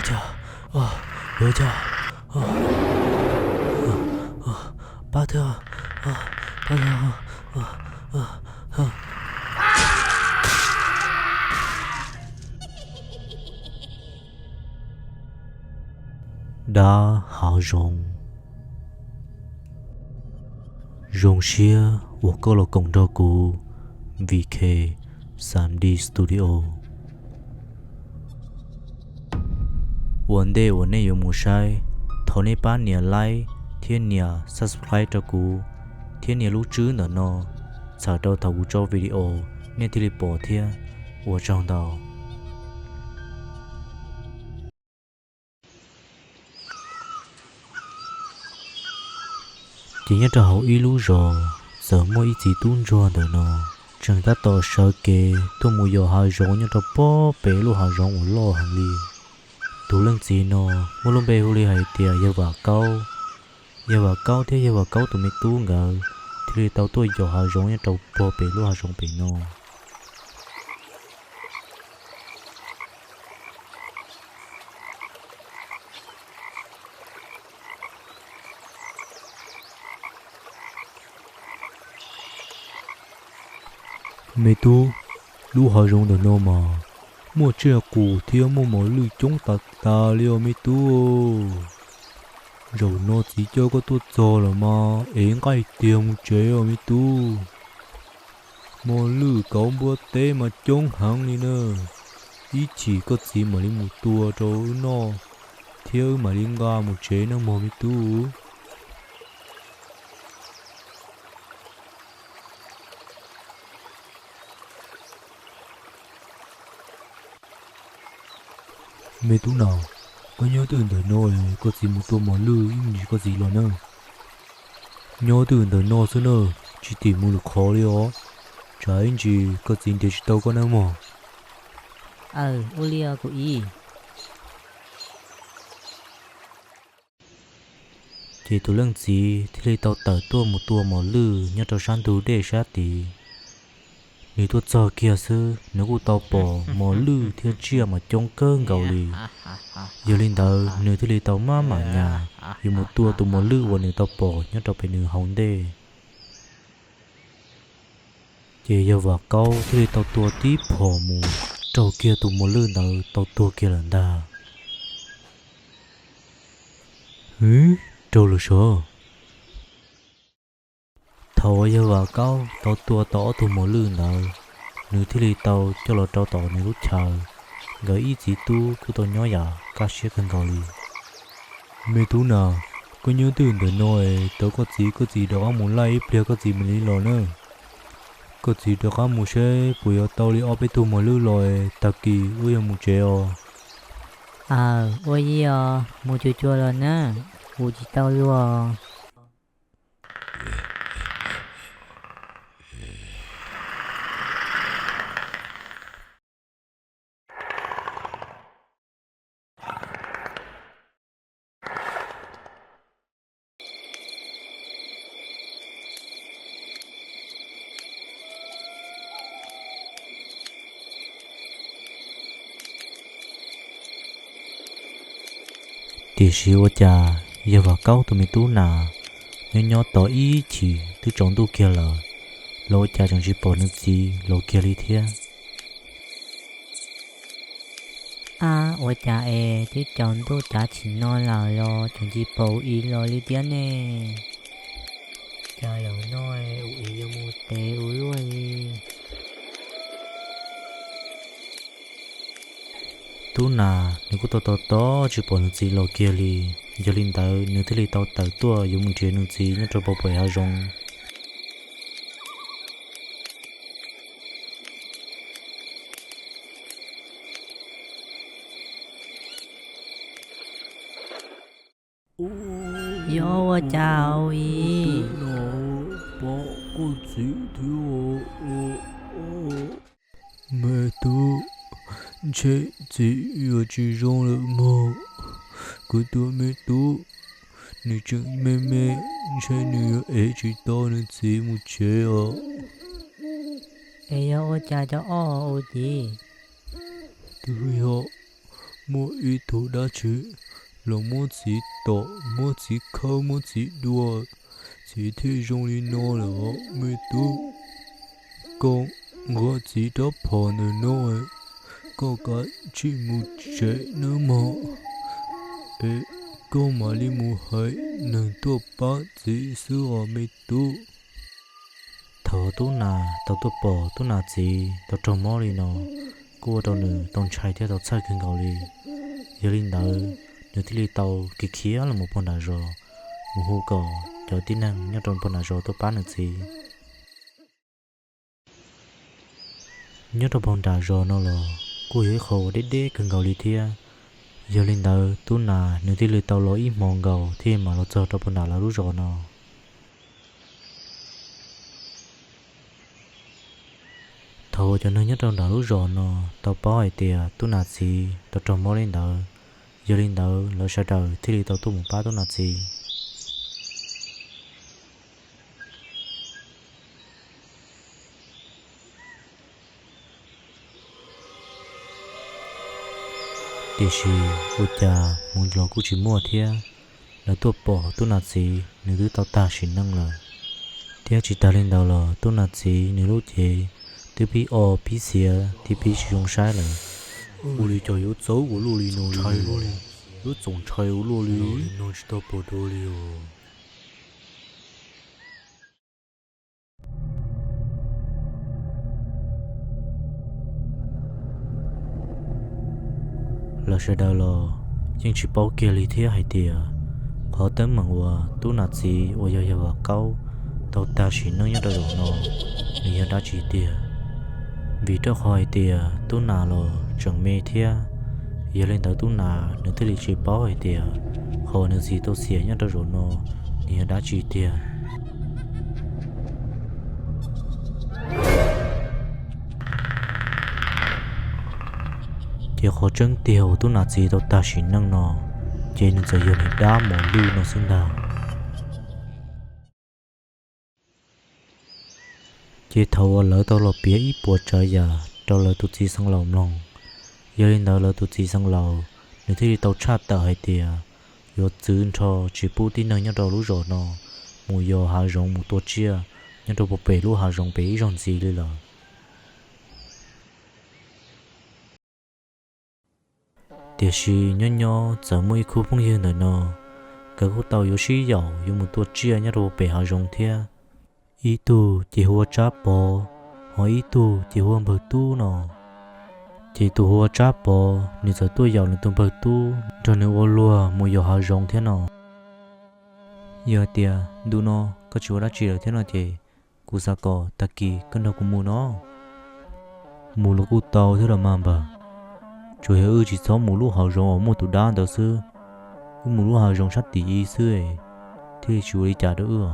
Cas, yuav cas, pab thiab, pab thiab. Dab hav zoov. Zoo siab uas koj los koom nrog kuv, V K Sam D Studio. Ua ntej uas nej yuav mus saib, thov nej pab nias like thiab nias subscribe rau kuv, thiab nias lub tswb ntawm no, txhawm rau thaum kuv tso video nej thiaj li pom thiab. Ua tsaug ntau. Ces nyob rau hauv ib lub zos, txawm muaj ib txiv tub ntsuag ntawm no, tseem tab tom sawv kev tuaj mus yos hav zoov nyob rau pob pem lub hav zoov uas loj heev li. Tus leej txiv no muaj lub npe hu li hais tias Yawg Vam Kaub. Yawg Vam Kaub thiab Yawg Vam Kaub tus me tub nkawd thiaj li tau tuaj yos hav zoov nyob rau pob pem lub hav zoov pem no. Me tub, lub hav zoov ntawm no mas muaj tsiaj qus thiab muaj mos lwj coob tas tas li os me tub. Zaum no txiv coj koj tuaj txog lawm mas ev nqaij tiag mus tsev os me tub. Mos lwj kauv npua teb mas coob heev li na. Ib chim koj txiv mam li mus tua rau wb noj, thiab wb mam li nqa mus tsev nawb mog me tub. Me tub na, koj nyob twj ywm ntawm no es koj txiv mus tua mos lwj ib me ntsis koj txiv los na. Nyob twj ywm ntawm no xwb na, tsis tim mus lwm qhov li os. Tsam ib ntsis koj txiv nrhiav tsis tau koj nawb mog. Aw, ua li os kuv txiv. Ces tus leej txiv thiaj li tau tawm tuaj mus tua mos lwj nyob rau sab ntug dej sab tid. Nws tuaj txog kiag xwb nws kuj tau pom mos lwj thiab tsiaj mas coob kawg nkaus li. Yog li ntawd nws thiaj li tau maj mam nyas yuav mus tua tus mos lwj uas nws tau pom nyob rau pem nws hauv ntej. Ces yawg Vam Kaub thiaj li tau tua tib phom mus raug kiag tus mos lwj ntawd tau tuag kiag lawm ntag. Hwv, raug lawm sav. Thaum uas yawg Vam Kaub tau tua tau ob tug mos lwj ntawd, nws thiaj li tau coj los rau tom nws lub chaw. Nkawd ib txiv tub kuj tau nyob yam kaj siab kawg nkaus li. Me tub na, koj nyob twj ywm ntawm no es tau koj txiv, koj txiv rov qab mus laij ib pliag koj txiv mam li los na. Koj txiv rov qab mus seb puas yuav tau li ob peb tug mos lwj los es tag kis wb yuav mus tsev os. Aw, ua li os, mus cuag cuag los na, ua tsis tau luag. Tiam sis ua cas yawg Vam Kaub tus me tub nas nyob nyob tos ib chim twb tsaus ntuj kiag lawm, los ua cas tseem tsis pom nws txiv los kiag li thiab? Ab, ua cas es twb tsaus ntuj cav tshim no lawm los tseem tsis pom ua i los li thiab ne? Cas zaum no ua i yuav mus tev ua luaj li? Tub nas nws kuj tau tos tos tsis pom nws txiv los kiag li. Yog li ntawd nws thiaj li tau tawm tuaj yuav mus nrhiav nws txiv nyob rau pem hav zoov. Yog ua cas ua i? Pom koj txiv thiab. Me tub, ntshe txiv yuav tsis zoo lawm mog. Kuv tus me tub, nws tseem me me, ntshe nws yuav ev tsis tau nws txiv mus tsev os. Es yog ua cas cov oj ua civ? Twb yog Muaj ib tug dab tsi los muab txiv tom, muab txiv khawb, muab txiv dua, txiv thiaj zoo li no lawm os me tub. Koj nqa txiv rab phom ntawm no, koj kav tsij mus tsev nawb mog, es koj mam li mus hais neeg tuaj pab txiv xwb os me tub. Thaum tub nas tau tuaj pom tub nas txiv tau raug mob li no, kuj ua rau nws tau ntshai thiab tau txhawj kawg nkaus li. Yog li ntawd, nws thiaj li tau khiav khiav los mus puag nram zos, mus hu kom cov tib neeg nyob rau puag nram zos tuaj pab nws txiv. Nyob rau puag nram zos no los kuj yog ib qho uas deb deb kawg nkaus li thiab. Yog li ntawd tub nas nws thiaj li tau los ib hmo nkaus thiaj mam los txog rau puag nram lawv lub zos no. Thaum uas cov neeg nyob rau nram lub zos no tau paub hais tias tub nas txiv tau raug mob li ntawd, yog li ntawd lawv sawv daws thiaj li tau tuaj mus pab tub nas txiv. Tiam sis ua cas hmoov los kuj tsis muaj thiab, lawv tuaj pom tub nas txiv nws twb tau tag sim neej lawm. Thiab tsis tas li ntawd los tub nas txiv nws lub cev twb pib o pib xiav thiab pib tsis zoo saib lawm. Ua li cas yuav txawv ua luaj li no, yuav txaus ntshai ua luaj li no, tsis tau pom dua li os. Lawv sawv daws los yeej tsis paub kiag li thiab hais tias qhov teeb meem uas tub nas txiv uas yog yawg Vam Kaub tau tag sim neej nyob rau zaum no nws yog dab tsi tiag. Vim rau qhov hais tias tub nas los tseem me thiab, yog li ntawd tub nas nws thiaj li tsis paub hais tias qhov uas nws txiv tau xiam nyob rau zaum no nws yog dab tsi tiag. Ces qhov tseeb tiag uas tub nas txiv tau tag sim neej no, ces nws txawm yog niag dab mos lwj no xwb ntag. Ces thaum uas lawv tau los piav ib puas tsav yam rau lawv tus txiv xeev laus mloog, yog li ntawd lawv tus txiv xeev laus nws thiaj li tau tshaj tawm hais tias yuav txwv nrho tsis pub tib neeg nyob rau lub zos no mus yos hav zoov mus tua tsiaj nyob rau puag pem lub hav zoov pem ib zaug ntxiv li lawm. Tiam sis nyob nyob txawm muaj ib khub phooj ywg ntawm no, nkawd kuj tau yuav sib yaum yuav mus tua tsiaj nyob rau pem hav zoov thiab. Ib tug ces hu ua Tsab Pov, ho ib tug ces hu ua Npawg Tub no. Ces tus hu ua Tsab Pov nws txawm tuaj yaum nws tus Npawg Tub nrog nws ua luag mus yos hav zoov thiab no. Yog tias ntu no koj tsis ua dab tsi lawm thiab no ces kuv xav kom tag kis koj nrog kuv mus no. Mus los kuj tau thiab los mas npawg, tsuas yog wb tsis txhob mus lub hav zoov uas muaj tus dab ntawd xwb. Wb mus lub hav zoov sab tim xwb, thiaj li tsis ua li cas rau wb.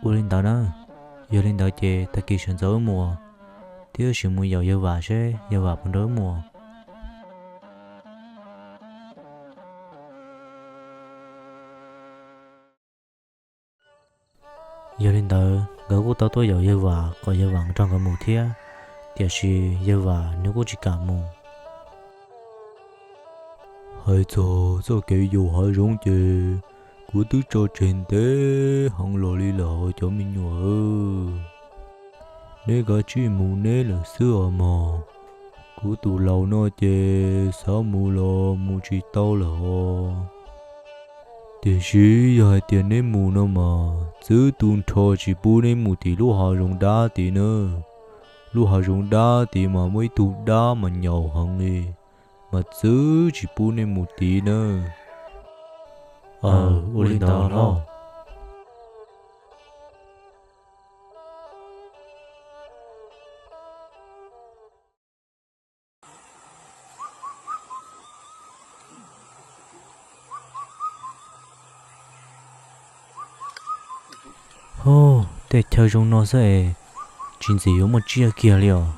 Ua li ntawd na, yog li ntawd ces tag kis sawv ntxov wb mus, thiab wb sim mus yaum yawg Vam seb yawg Vam puas nrog wb mus. Yog li ntawd nkawd kuj tau tuaj yaum yawg Vam kom yawg Vam nrog nkawd mus thiab, tiam sis yawg Vam nws kuj tsis kam mus. Hais txog txoj kev yaum hav zoov ces kuv twb tso tseg ntev heev los li lawm cov me nyuam. Neb kav tsij mus neb lawm xwb os mog. Kuv tus laus no ces xav mus los mus tsis tau lawm os. Tiam sis yog hais tias neb mus no mas txwv tu nrho tsis pub neb mus tim lub hav zoov dab tid na. Lub hav zoov dab tid mas muaj ib tug dab mas nyaum heev li, mas txwv tsis pub neb mus tid na. Aw, ua li ntawd los. Hov, tej chaw zoo no xwb es tsis ntxim yuav muaj tsiaj kiag li os.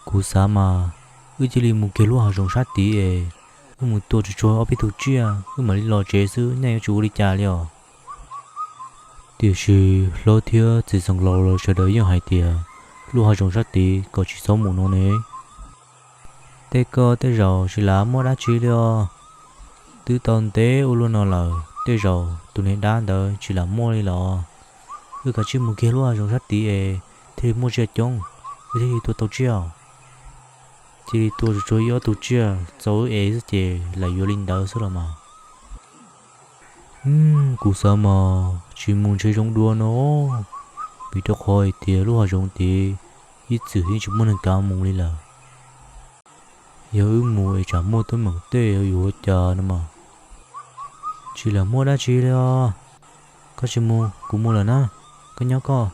Kuv xav mas wb cia li mus kiag lub hav zoov sab tid es wb mus tua tsuag tsuag ob peb tug tsiaj wb mam li los tsev xwb, nej yuav tsum ua li cas li os. Tiam sis hlob thiab txiv xeev laus los sawv daws yeej hais tias lub hav zoov sab tid kom tsis txhob mus no ne. Tej ko tej zaum tsis lam muaj dab tsi li os. Twb tau ntev ua luaj no lawm, tej zaum tus niag dab ntawd tsis lam muaj li los. Wb kav tsij mus kiag lub hav zoov sab tid es thiaj li muaj tsiaj coob, wb thiaj li tua tau tsiaj. Cia li tua tsuag tsuag ib ob tug tsiaj txaus wb ev xwb ces lam yuav li ntawd xwb los mas. Kuv xav mas tsis mus ntshe zoo dua no, vim rau qhov hais tias lub hav zoov tid ib txwm yeej tsis muaj neeg kav mus li lawm. Yog wb mus es tsam muaj teeb meem tej yuav ua cas no mas. Tsis lam muaj dab tsi li os. Koj tsis mus, kuv mus lawm na, koj nyob koj.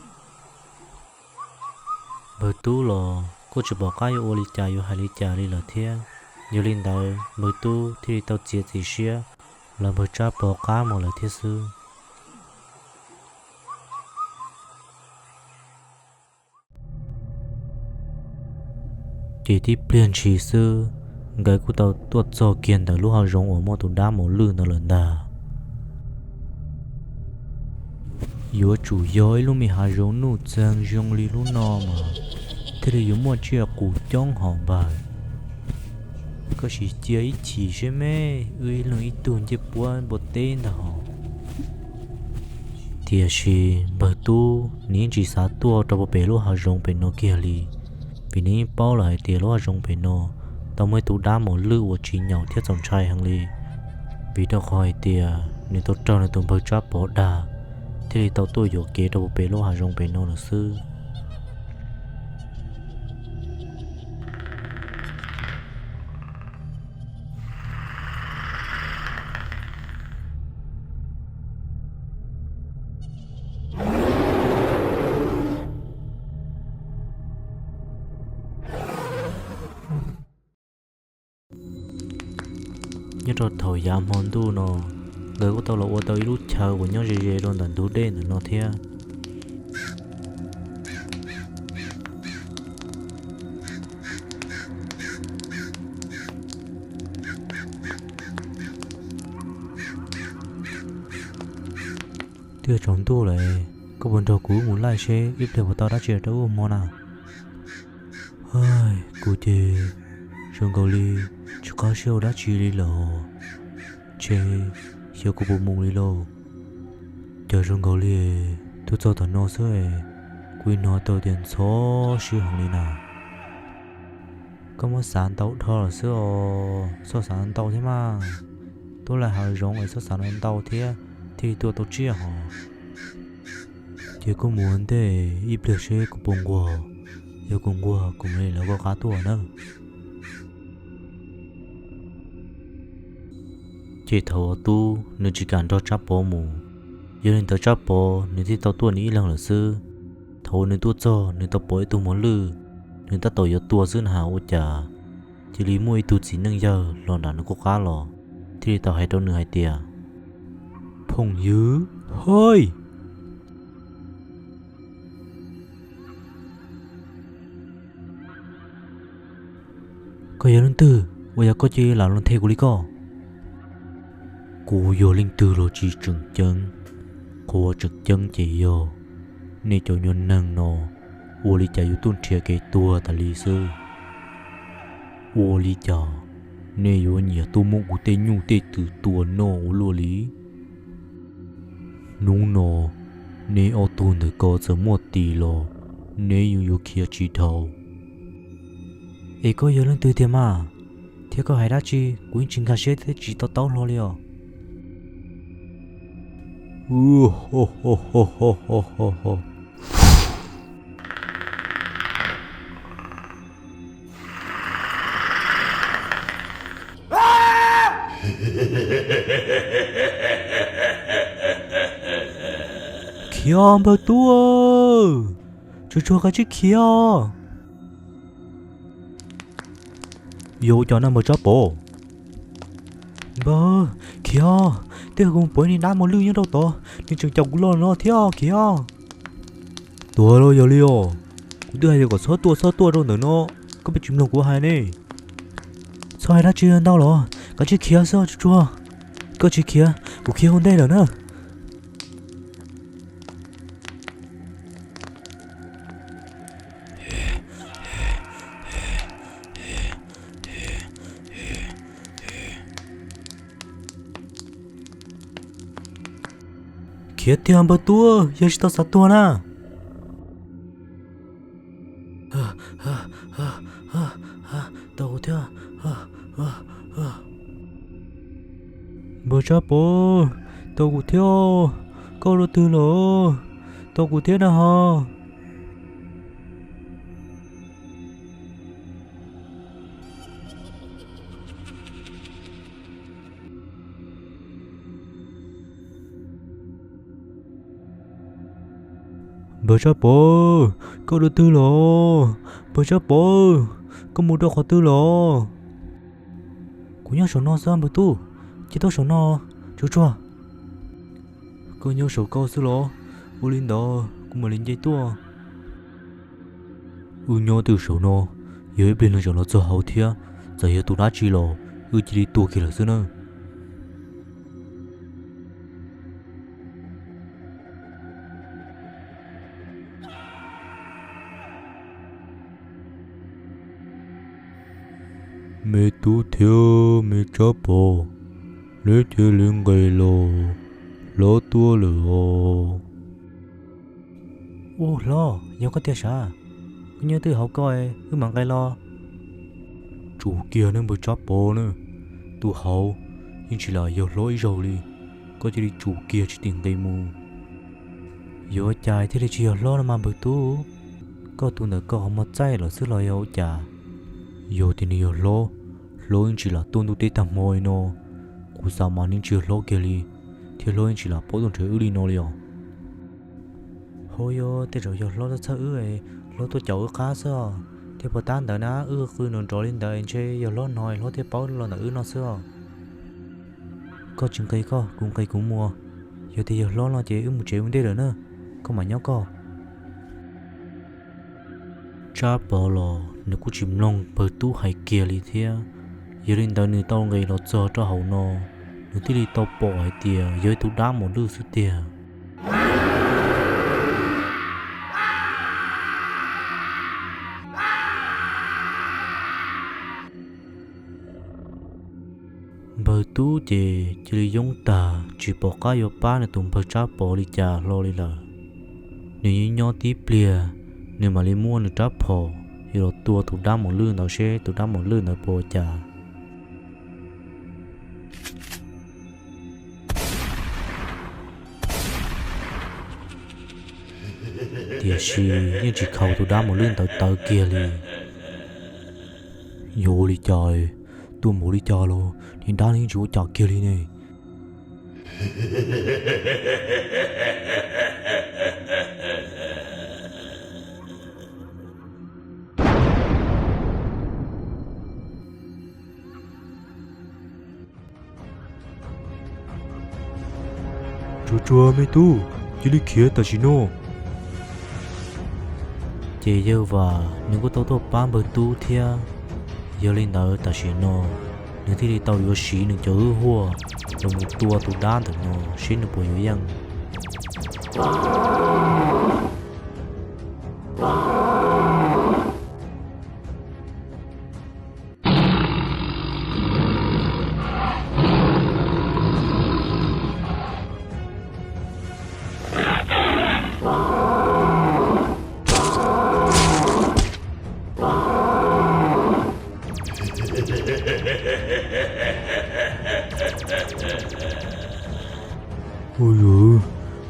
Npawg Tub los kuj tsis pom qab yuav ua li cas yuav hais li cas li lawm thiab. Yog li ntawd Npawg Tub thiaj li tau txiav txim siab los npawg Tsab Pov qab mus lawm thiab xwb. Ces tib pliag ntshis xwb, nkawd kuj tau tuaj txog kiag ntawm lub hav zoov uas muaj tus dab mos lwj ntawd lawm ntag. Yuav tsum yog ib lub me hav zoov nuj txeeg zoo li lub no mas thiaj li yuav muaj tsiaj qus coob hos npawg. Koj sim cia ib chim seb me, wb ib leeg ib tug ncej puab npua teb ntag hos. Tiam sis npawg Tub nws yeej tsis xav tuaj rau puag pem lub hav zoov pem no kiag li, vim nws yeej paub lawm hais tias lub hav zoov pem no tau muaj ib tug dab mos lwj uas tsis nyaum thiab txaus ntshai heev li. Vim rau qhov hais tias nws tau raug nws tus npawg Tsab Pov dag, thiaj li tau tuaj yuam kev rau puag pem lub hav zoov pem no lawm xwb. Nyob rau thaum yav hmo ntuj no, nkawd kuj tau los ua tau ib lub chaw uas nyob ze ze rau ntawm ntug dej ntawm no thiab. Twb tsaus ntuj lawm, koj puas nrog kuv mus laij seb ib pliag puas tau dab tsi rau wb ua hmo na? Kuv ces zoo nkaus li tsis qab siab ua dab tsi li lawm. Ntshe xyov kuv puas mus li lauj. Cas zoo nkaus li twb txog tom no xwb, kuv hnov tau tias ntxhov siab heev li na. Koj muab xav ntau dhau lawm xwb os, txhob xav ntau thiab mas. Tuaj laij hav zoov es txhob xav ntau thiab, thiaj li tua tau tsiaj hos. Ces koj mus ua ntej ib pliag seb kuv puas nquag, yog kuv nquag kuv mam li lawv koj qab tuaj nawb. Ces thaum uas Tub nws tsis kam nrog Tsab Pov mus, yog li ntawd Tsab Pov nws thiaj tau tuaj nws ib leeg lawm xwb. Thaum uas nws tuaj txog nws tau pom ib tug mos lwj, nws tab tom yuav tua xwb na has ua cas cia li muaj ib tug txiv neej yawg los nram nws kuj qab los, thiaj li tau hais rau nws hais tias, Phooj ywg, hwj! Koj yog leej twg uas yog koj cia li lam los nthe kuv li koj? Kuv yog leej twg los tsis tseem ceeb, qhov tseem ceeb ces yog nej cov nyuag neeg no ua li cas yuav tuaj nrhiav kev tuag tas li xwb. Ua li cas nej yuav nyiam tuaj muab kuv tej nyuj tej twm tua noj ua luaj li? Hnub no neb ob tug ntawm ko txawm muaj tis los neb yeej yuav khiav tsis dhau. Es koj yog leej twg tiag mas? Thiab koj hais dab tsi kuv yeej tsis nkag siab thiab tsis to taub hlo li os. Khiav npawg Tub, tsuag tsuag koj tsis khiav. Yog ua cas na npawg Tsab Pov? Npawg, khiav, tej zaum kuv pom ib niag dab mos lwj nyob rau tod, nws tseem caum kuv los no thiab, khiav. Tuag los yog li os, kuv twb hais tias kom txhob tuaj txhob tuaj rau ntawm no, koj pheej tsis mloog kuv hais ne. Txhob hais dab tsi ntau los, koj tsis khiav xwb tsuag tsuag. Koj tsis khiav, kuv khiav ua ntej lawm na. Khiav tiag npawg tub, yog tsis tau xav tuag na. Tau kuv thiab. Npawg Tsab Pov, tau kuv thiab. Koj dua twg los? Tau kuv thiab na ho. Npawg Tsab Pov, koj dua twg los? Npawg Tsab Pov, koj mus rau qhov twg los? Kuv nyob saum no xwb npawg tub, cia tuaj saum no, tsuag tsuag. Koj nyob saum koj xwb los? Ua li ntawd kuv mam li nce tuaj. Wb nyob twj saum no, yog ib pliag nws tseem los txog hauv thiab, txawm yog tus dab tsi los wb cia li tua kiag lawm xwb na. Me tub thiab me Tsab Pov, neb cia li nqis los, hlob tuaj lawm os. Ub hlob, yog koj tiag sav, koj nyob twj hauv ko, wb mam nqis los. Tsum kiag nawb npawg Tsab Pov na, tus hauv yeej tsis lam yog hlob ib zaug li, koj cia li tsum kiag tsis tim nqis mus. Yuav ua cas thiaj li tsis yog hlob no mas npawg tub? Koj tus ntawm koj qhov muag txaij los xwb los yog ua cas? Yog tias nws yog hlob, hlob yeej tsis lam tuaj ntuj teb tag hmo li no. Kuv xav mas nws tsis yog hlob kiag li, thiab hlob yeej tsis lam paub tuaj nrhiav wb li no li os. Hauv yog tej zaum yog hlob tuaj txhawj wb, hlob tuaj caum wb qab xwb os. Thiab puas tab ntawd na wb qw nrov nrov li ntawd ntshe yog hlob hnov hlob thiaj paub los ntawm wb no xwb os. Koj tsis nqis koj, kuv nqis kuv mus. Yog tias yog hlob no ces wb mus tsev ua ntej lawm na, koj mam nyob koj. Tsab Pov los nws kuj tsis mloog npawg tub hais kiag li thiab. Yog li ntawd nws tau nqis los txog rau hauv no, nws thiaj li tau pom hais tias yog ib tug dab mos lwj xwb tiag. Npawg tub ces cia li yoob tag tsis pom qab yuav pab nws tus npawg Tsab Pov li cas hlo li lawm. Nws yeej nyob tib pliag, nws mam li muab nws rab phom yuav los tua tus dab mos lwj ntawd seb tus dab mos lwj ntawd puas ua cas. Tiam sis yeej tsis khaus tus dab mos lwj ntawd tawv kiag li. Yog ua li cas, tuaj npaum li cas los niag dab yeej tsis ua cas kiag li ne. Tsuag tsuag me tub, cia li khiav tam sim no. Ces yawg Vam nws kuj tau tuaj pab npawg tub thiab. Yog li ntawd tam sim no nws thiaj li tau yuav siv nws cov hwj huaj los mus tua tus dab ntawm no seb nws puas yuav yeej. Ua yog,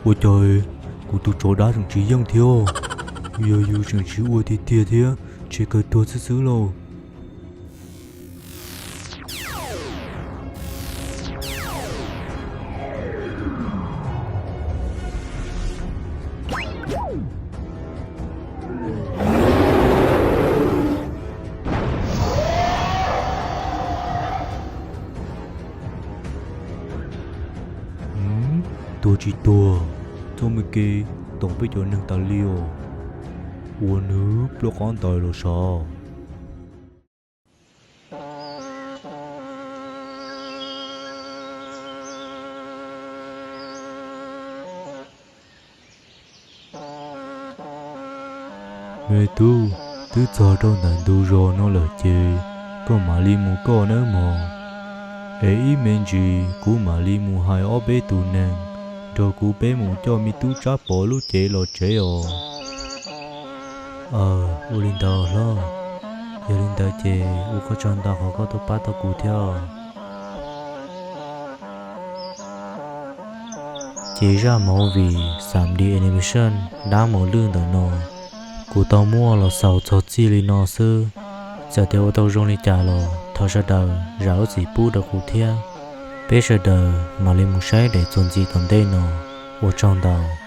ua cas kuv tus tsov dab tseem tsis yeej thiab? Yog yus tseem tsis ua tiag tiag thiab, ntshe kawg tuag xwb xwb lauj. Tuag tsis tuag, txoj me kev toom peb cov neeg tas li os. Ua nws ploj qab ntawd los sav. Me tub, twb txog rau ntawm ntug zos no lawm ces koj mam li mus koj nawb mog. Es ib me ntsis kuv mam li mus hais ob peb tus neeg Yog kuv peb mus coj me tub Tsab Pov lub cev los tsev os. Aw, ua li ntawd hlob. Yog li ntawd ces ua koj tsaug ntau qhov koj tuaj pab tau kuv thiab. Ces zaj movie xam D animation dab mus lwj ntawm no, kuv tau muaj los xaus txog txij li no xwb. Txawm tias ua tau zoo li cas los thov sawv daws zam lub txim pub rau kuv thiab. Peb sawv daws mam li mus saib daim txuas ntxiv tom ntej no. Ua tsaug ntau.